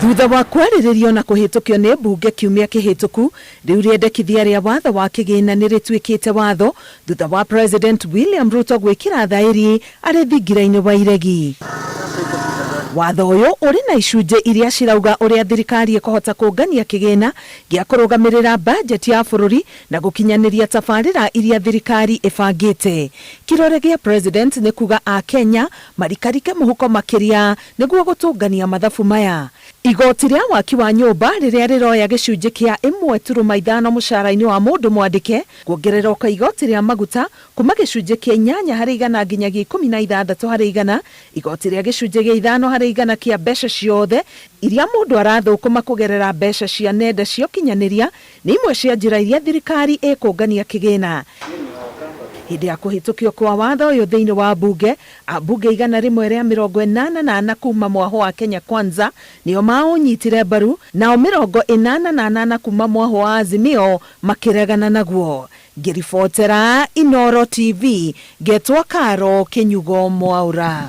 Thutha wa kwarĩrĩrio na kũhĩtũkio nĩ mbunge kiumia kĩhĩtũku, rĩu rĩendekithia rĩa watho wa kĩgĩna nĩ rĩtuĩkĩte watho thutha wa President William Ruto gwĩkĩra thaĩri arĩ thingira-inĩ wa iregi. Watho ũyũ ũrĩ na icunjĩ iria cirauga ũrĩa thirikari ĩkũhota kũngania kĩgĩna gĩa kũrũgamĩrĩra bajeti ya bũrũri na gũkinyanĩria tabarĩra iria thirikari ĩbangĩte. Kĩrore gĩa President nĩ kuga Akenya marikarike mũhuko makĩria nĩguo gũtũngania mathabu maya. Igoti rĩa waki wa nyũmba rĩrĩa rĩroya gĩcunjĩ kĩa 1.5 mũcara-inĩ wa mũndũ mwandĩke, kuongererwo kwa igoti rĩa maguta kuma gĩcunjĩ kĩa 8% nginyagia 16%, igoti rĩa gĩcunjĩ gĩa 5% kĩa mbeca ciothe iria mũndũ arathũkũma kũgerera mbeca cia nenda cia ũkinyanĩria nĩ imwe cia njĩra iria thirikari ĩkũngania kĩgĩna. Hĩndĩ ya kũhĩtũkio kwa watho ũyũ thĩinĩ wa mbunge, ambunge 184 kuma mwahũ wa Kenya Kwanza nĩo maũnyitire mbaru, nao 88 kuma mwahũ wa Azimio makĩregana naguo. Ngĩribotera Inooro TV, ngetwo Karo Kĩnyugo Mwaũra.